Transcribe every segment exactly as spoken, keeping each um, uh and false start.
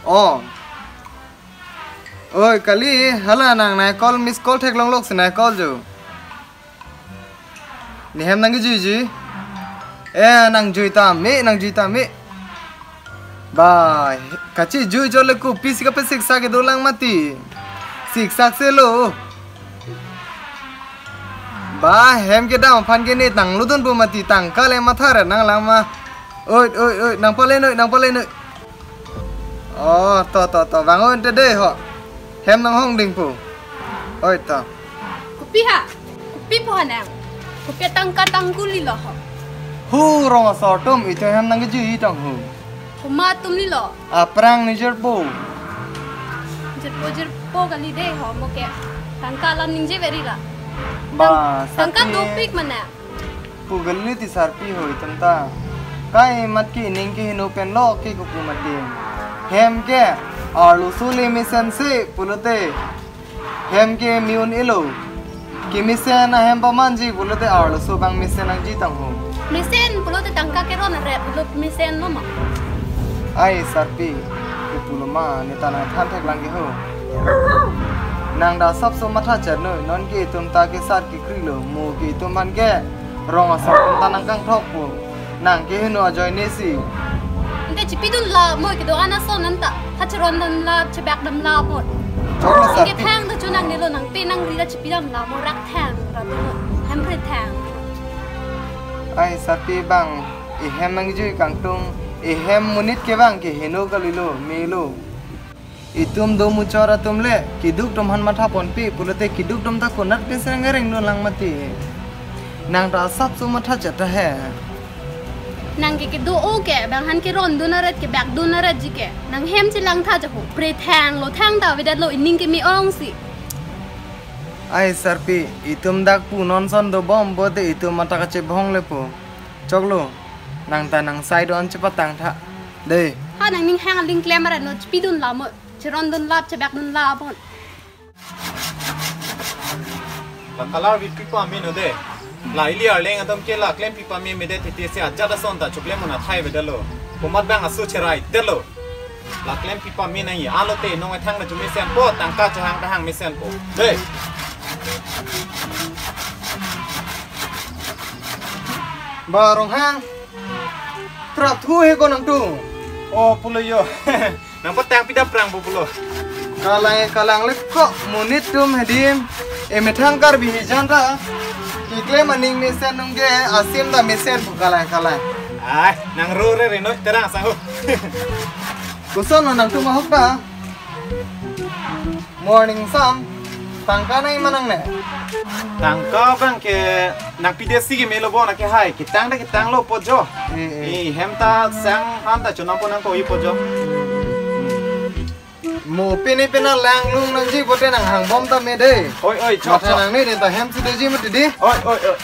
Oh. Oi, kali, hala nang nai call, miss call theklonglok si nai call jo. Ne hem nangkejuijui? Eh, nangjui tame, nangjui tame. Ba, kachijui chot le kopi si kapesiksak kedolang mati. Siksak se lo. Ba, hem kedam aphan ke ne tanglo dunpo mati, tangka le matha ra nanglang ma. Oi, oi, oi, nangpale noi, nangpale noi. Oh, to, to, to, bang oi te de ho. Hem nanghong dingpo. Oi, to. Kopi ha? Kopi po ha nang? Kopi tangka tangkuli lo ho? Hu, rong asor atum, itum hem nangkejuijui tang hu. Komat atum lilo? Aphrang ni jirpo. Jirpo, jirpo kali de ho, mo ke. Tangka alam ningje very ra. Ba, tang-, tangka sarpi dopik mana? Pu kali ti sarpi ho itum ta. Kai mat ke ning kehingno pen lo ke kopu mat ke. Hem ke, arloso le mesense pulote. Hem ke mi un-elo. Kemesen ahem pamanji pulote arloso abang mesen nangji tang ho. Mesen pulote tangka keron ret pulo mesen lo ma? Ai sarpi, ke pulo ma, ne ta nangthan theklang ke ho. Nang ta asapso matha chet noi, non ke itum ta kesar kekrilo, mo ke itum aphan ke rong asor atum ta nangkangthokpo. Nang kehingno ajoine si. Ante chipidun la mo kedo-an ason anta. Kachirondun la, chebakdun la apot. Choklo sarpi. Ningke thang ta chonang nelo nangpi nangri ta chipidam la mo rak thang ra tu. Hem pre thang. Ai sarpi abang, ihem nangjui kangtung, ihem monit ke abang kehingno kalilo, melo. Itum do muchot atum le, keduk atum aphan matha ponpe, pulote keduk atum ta konat pen si nang-ereng dunlang mati. Nang ta asapso matha chet ta he. Nang ke kedo-o ke, bang aphan kerondun aret, kebakdun aret ji ke. Nang hem chelang tha jo ho, pre thang lo thang ta avedet lo ining ke me-ong si. Ai sarpi, itum dak pu non ason dobom pulote itum matha kachebhong lepo. Choklo, nang ta nang sai do-an chepatang tha. De. Ha nangning hang aling klem aret no chipidun la mo. Chirondun lap, chebakdun lap apot. La kalar vit pipa min o de. La ili arleng atum ke la klem pipa min medet titi si ajat ason ta choklem un athai vedetlo. Komat bang asu cherai detlo. La klem pipa min nangji alote nong ethang na chu mesenpo, tangka chehang tahang mesenpo. De. Ba Ronghang. Prap thu he ko nangtum. Oh, pulo jo. Nangpatang pida prang po pulo. Kalang kalang le ko monit atum adim. Emethang Karbi hijan ta. Keklem aning mesen nung ke asim ta mesen pu kalang kalang. Ai, nang ro re reno terang sang ho. Koson nangtum ahok ta. Morning sam, tangka nangji ma nangne? Tangka bang ke nangpidesi ke melo bo nang ke hai, ketang ta ketanglo po jo. Eh, eh. Eh, hem ta sang han ta chonam po nang ko i po jo. Mo pini pina lang lung nangji pote nang hangbom ta me de. Oi, oi, chok, matha chok. Nangne de ta hem si doji mati di. Oi, oi, oi.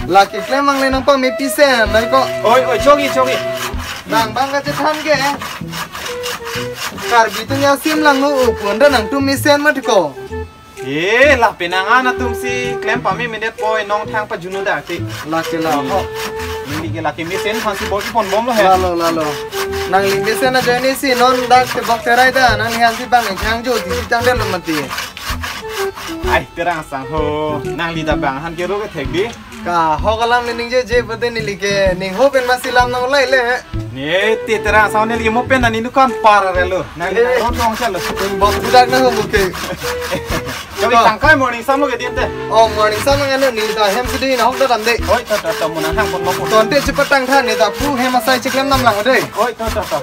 La keklem angle nangpame pisen, nai ko. Oi, oi, chokji, chokji. Nang bang kachethan ke. Karbi atum asim langno upon da nangtum mesen mati ko. Eh, la penang an atum si klem pame medet poi nong thang pajunu da ti. La ke la ho. Neli ke la ke mesen aphan si bol ponbomlo he. Lalo, lalo. Nangli mesen ajoine si non dak tebok terai ta, nangli aphan si bang thang jo ti tangdetlo mati. Ai, Terang Sangho, nangli ta bang han kero kethek di. Kahok alam le ningjeje pote neli ke ning ho pen masi lam nang ulai le. Ne, te Terang Sangho neli mo pen nani dukan par relo. Nangli, eh, ta rong rong chalo. Bok budak na ho muke. Kami, ka, tangkai morning sam lo ke din te. Oh, morning sam nang ano neli ta hem sidi na hok da dam de. Oi, ta, ta, ta, mo nang hang pon mo pon. Tonte chepatang tha ne ta pu hem asai cheklem nam lang de. Oi, ta, ta, ta.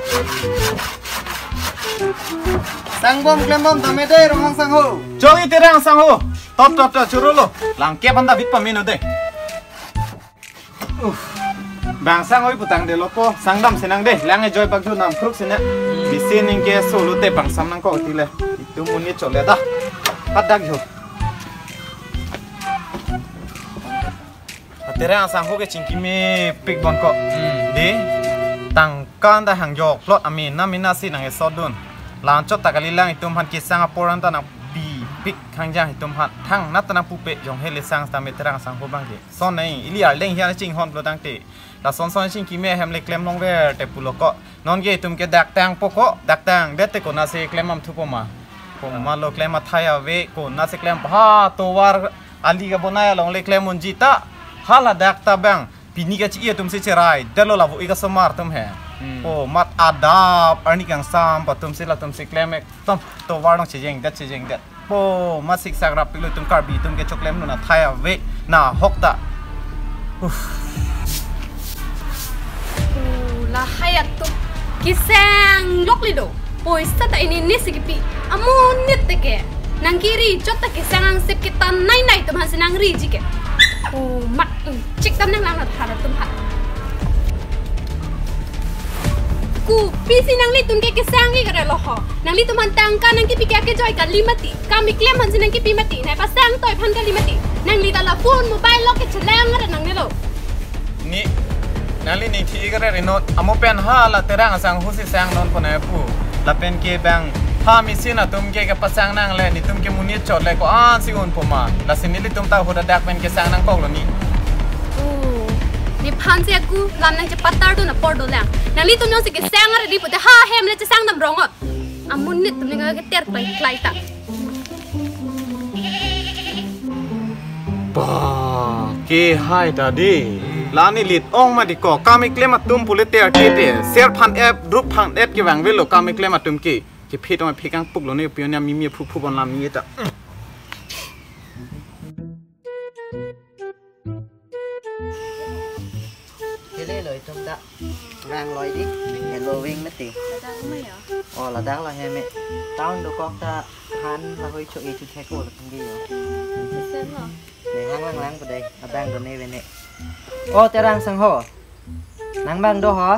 Sangbom klembom tame de Ronghang Sangho. Chokji Terang Sangho. Tot, tot, tot, chorolo. Langkep anta bit pamino de. Uff. Bang Sangho iputang de lopo. Sangdam senang de. Lang ejoi bak ju nam kruk sena. Bisi ningke solo te bang sam nang ko tile. Itum monit chole ta. Padak jo. Terang Sangho ke chingki mepik bon ko. Hmm. De, tangka anta hangjok plot amena mena si nang esot dun. Lanchot ta kalilang itum aphan kesang apor anta nangpipik hangjang itum aphan. Thangnat ta nangpupe jong hele sang tame Terang Sangho bang ke. Son nai, ili arleng hian chinghon plot tangte. Lason son chingki me hem le klem longver te pulo ko. Non ke itum ke dak tangpo ko, dak tangdet te konatsi klem damthupo ma. Komatlo klem athai ave, konatsi klem ha tovar ali kabonai along le klem unji ta. Hala dak ta bang. Pini kachi-i atumsi cheraidetlo la vo-i kasomar atum he. Hmm. Komat adap arni kangsam pu atumsi latumsi klem ekdom tovar nang chejengdet chejengdet. Po, ma siksak rap pilo itum Karbi atum ke choklem lo na thai ave na hok ta. Uff. Oh, lahai atum kesang lok lido. Poisa ta ini nisi kipi. Amonit te ke. Nang kiri chot ta kesang angsip kita nai nai atum hansi nang riji ke. Oh, mat, mm, chik tam nang lang na thara atum ha. Kopisi nanglitum ke kesang ke kare lo ho. Nanglitum aphan tangka nang kipi ke akejoi kali mati. Kam keklem aphansi nang kipi mati. Nai pasang toi aphan kali mati. Nangli ta la phone mobile lok ke chelang ra nangnelo. Ni, nangli ning thi kare rinot. Amo pen hala Terang asangho si sang non pon pu. Lapen ke bang ha machine atum ke kepasang nangle, netum ke monit chot le ko-ansi unpo ma. Lasi nelitum ta hadak pen kesang nangkoklo ni. Oh, nephan si ako lam nang chepatar dun apor dolang. Nanglitum jongsi kesang ra di pute ha hem le chesang dam rong ot. Amonit atum ning keter klai klai ta. Ba, ke hai ta di. La neli lit ong ma di ko. Kam keklem atum pule ter te te. Ser phan ep, drup phan et kevang avelo kam keklem atum ke. Ke phet ong phet kangpuk lo ne pion ya mimi phu phu bon lam ni ta. Hello, itum ta. Rang loi di. Hello wing mati. Ladak ma ya? Oh, ladak lo he me. Town dokok ta han lahei cho-e chu thek lo tum ke yo. Sesen lo. Ne hang lang lang pu dei. Adang do ne vene. Oh, Terang sangho. Nang bang do ho?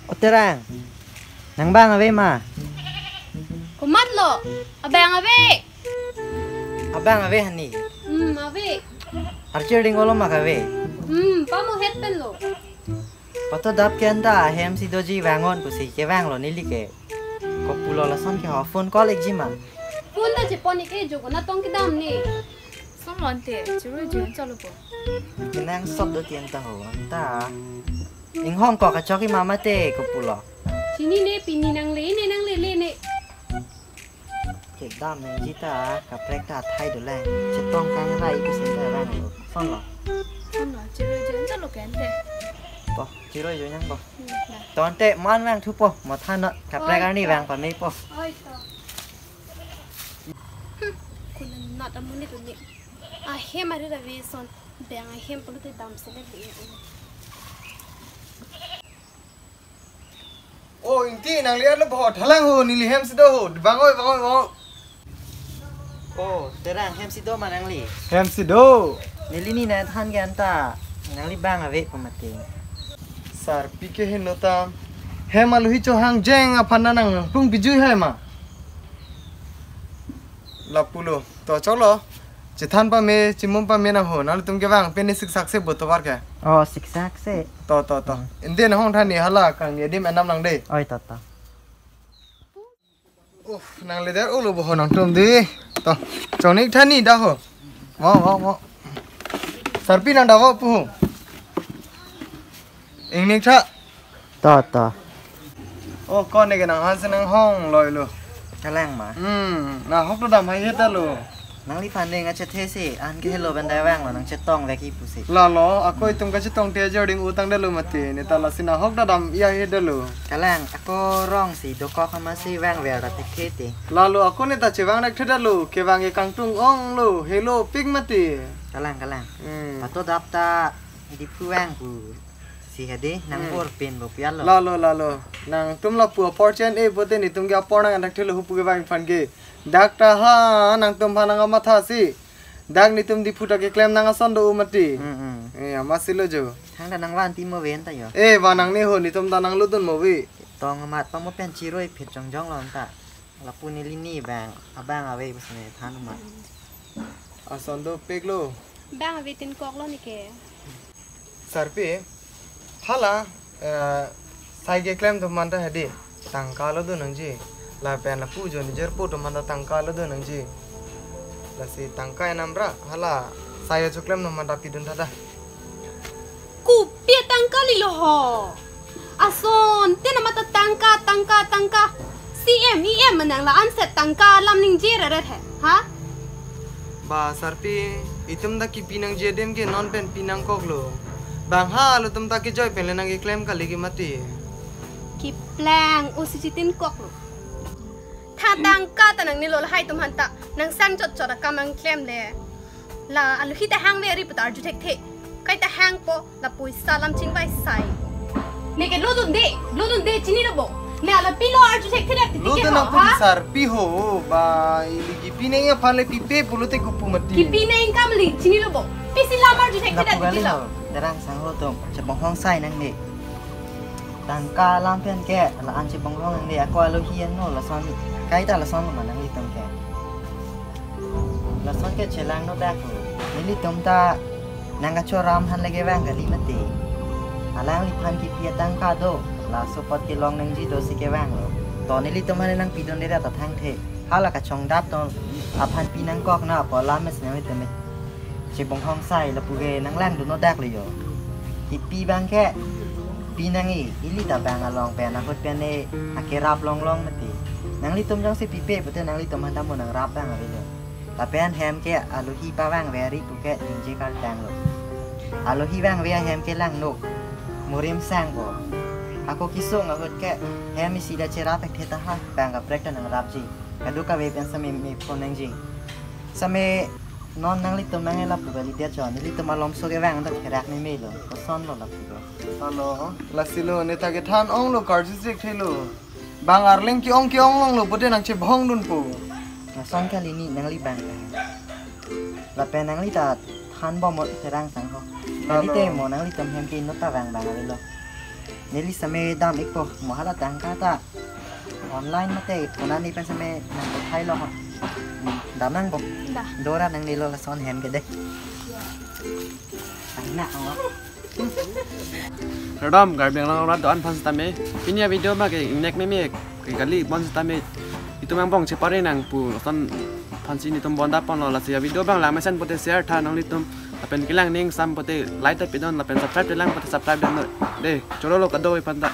Oh, Terang. Nang bang ave ma? Komatlo. Abang ave. Abang ave hani. Hmm, ave. Archir ding olo ma kave. Hmm, pamu het pen lo. Pato dap ke anta ahem si doji vang-un pusi kevang lo neli ke. Kopulo lason ke ho phone call ikji ma. Phone ta chepon ik ke jogo natong kedam ni. Song lo ante, chirui jun chalo po. Kenangsot do ti anta ho, anta. Inghong ko kachok ik ma mate kopulo. Chini ne pini nangle ne nangle le ne. Kedam nangji ta kaprek ta athai dolang. Chetong kangrai pu sen ta rang lo. Son lo. Son lo, chirui jun chalo ke ante. Po, chirui jun yang po. Hmm, na. Ton te man vangthupo, matha no kaprek arni vang pamepo. Oi to. Hmm, kuna nat amonit atum ni. Ahem ari ra ve son, bang ahem pulote damsi le ve. Oh, Ingti, nangli arlo bahot halang ho, neli hem si do ho, bang oi, bang oi, bang oi. Oh, Terang hem si do ma nangli? Hem si do. Neli ni nangthan ke anta, nangli bang ave pu mati. Sarpi ke heno tam, hem alohi chohang jeng aphan nang nangplung pijui hai ma. Lapulo. To choklo. Chethan pame, chimum pame nang ho. Nanglitum kevang pen ne siksak se bo tovar ke. Oh, siksak se. To, to, to. Hmm. Inde nanghong than ni hala kangni adim enam lang de. Oi, to, to. Uh, nang leder ulo bo ho nangtum di. To. Chongnik than ni da ho. Mo, mo, mo. Sarpi nang da ho pu ho. Ingnik tha. To, to. Oh, ko ne ke nang hanse nanghong loi lo. Kalang ma. Hmm, nahok dodam haihe ta lo. Nangliphan ding achethe si, an ke helo bandai vang lo, nang chetong vek-i pusi. Lalo, ako itum kachetong te jording utang de lo mati, ne ta lasi nahok dodam iya he de lo. Kalang, ako rong si, dokok amatsi vangver ta thekthe te. Lalo, ako ne ta chevang thekthe de lo, kevang ke kangtung ong lo, helo pik mati. Kalang, kalang. Hmm. Pato dap ta, Diphu vang pu. Si hadi nang Hmm. Bor pen bo pial lo. Lalo, lalo. Nangtum lapu apor chen-e pote netum ke apor nang andak thelo hupu kevang aphan ke. Dak ta ha nangtum aphan nang amatha si. Dak netum Diphu ta keklem nang ason do mati. Hmm, hmm. Eh, amatsi lo jo. Thang ta nang vanpi mo ven ta yo. Eh, van nangne ho netum ta nang lutdun mo vi. Tong amat pamo pen chiroi phit jongjong lo ta. Lapu neli ni bang, abang ave bus ne than ma. Ason dopik lo. Bang ave tin kok lo ni ke. Sarpi, hala, eh, sai keklem atum aphan ta hadi, tangka lo do nangji. Lapen lapu jo ni jirpo atum aphan ta tangka lo do nangji. Lasi tangka enam ra, hala, sai achoklem atum aphan ta pidun tha da. Kopi atangka lilo ho. Ason, te namata tangka, tangka, tangka. C M, E M manang la anset tangka alam ningje reret he, ha? Ba, sarpi, itum ta kipi nangji adim ke non pen pi nangkoklo. Bang ha, ilitum ta kejoi pen le nangkeklem kali ke mati. Keplang, osi chitin koklo. Tha tangka ta nangnelo lahai atum aphanta, nangsang chot chot akam nangklem le. La alohi ta hangve ri puta arju thekthe. Kaita hangpo, la poisa lam chingvai sai. Neke lodunde, lodunde chinilo bo. Ne ala pilo arju thekthe dak titi ke Lodun ho, aku ha? Di sarpi ho, ba, ili kipi nang aphan le pipe pulote kupu mati. Kipi nang kam li chinilo bo. Pisi lam arju thekthe dak Lapu titi kali lo. Ho, Terang Sangho atum, chebonghong sai nangne. Tangka alam pen ke, la-an chebonghong nangne, ako alohi anlo, lason, kaita lason ma nanglitum ke. Lason ke chelangno dak lo. Nelitum ta nangkachoram aphan le kevang kali mati. Alangliphan kipi atangka do, laso apot kelong nangji dosi kevanglo. To nelitum aphan nangpidunde ra ta thangthe. Hala kachongdap atum aphan pi nangkok na apo lam mes nanglitum chebonghong sai lapu ke nanglangdunno dak lo yo. Kipi abang ke pi nang-e, ili ta bang along pen ahut pen e akerap longlong mati. Nanglitum jongsi pipe pute nanglitum aphan ta mo nangrap abang avelo. Lapen hem ke alohi pavangve ri puke ningje kartanglo. Alohi vangve ahem ke langno. Murim sangpo. Ako kesung ahut ke hem isi ta cherap thekthe ta ha, bang kaprek ta nangrapji. Kadokave pen same me phone nangji. Same non nanglitum nang lapu kali dia chon, nelitum malomso kevang ta kerak ne melo. Kosonlo lapu ko. Alo, lasi lo, ne ta kethan onglo, karju chekthelo. Bang arleng ke-ong ke-ong longlo, pute nangchebongdunpo. Lason kali ni nangli bang. Lapen nangli ta thanbom mo Terang Sangho. Nangli Alo. Te mo nanglitum hem ke inut ta vang bang avelo. Neli same dam-ikpo, mo hala tangka ta online mate konani pen same nangkothailo ho. Hmm, dam nangpo. Da. Dora nangnelo lason hem ke de. Aina ho. Radom, Karbi Anglong arat do-an aphan sitame. Pini avideo ma ke ingnek meme ke kali bon sitame. Itum angbong chepare nang pu lason aphansi nelitum bonda ponlo, lasi avideo abang lang mesen pute share tha nanglitum. Lapen kelang ning sam pute like ta pidun, lapen subscribe ta lang pute subscribe dun. De, chorolo kado-i aphanta.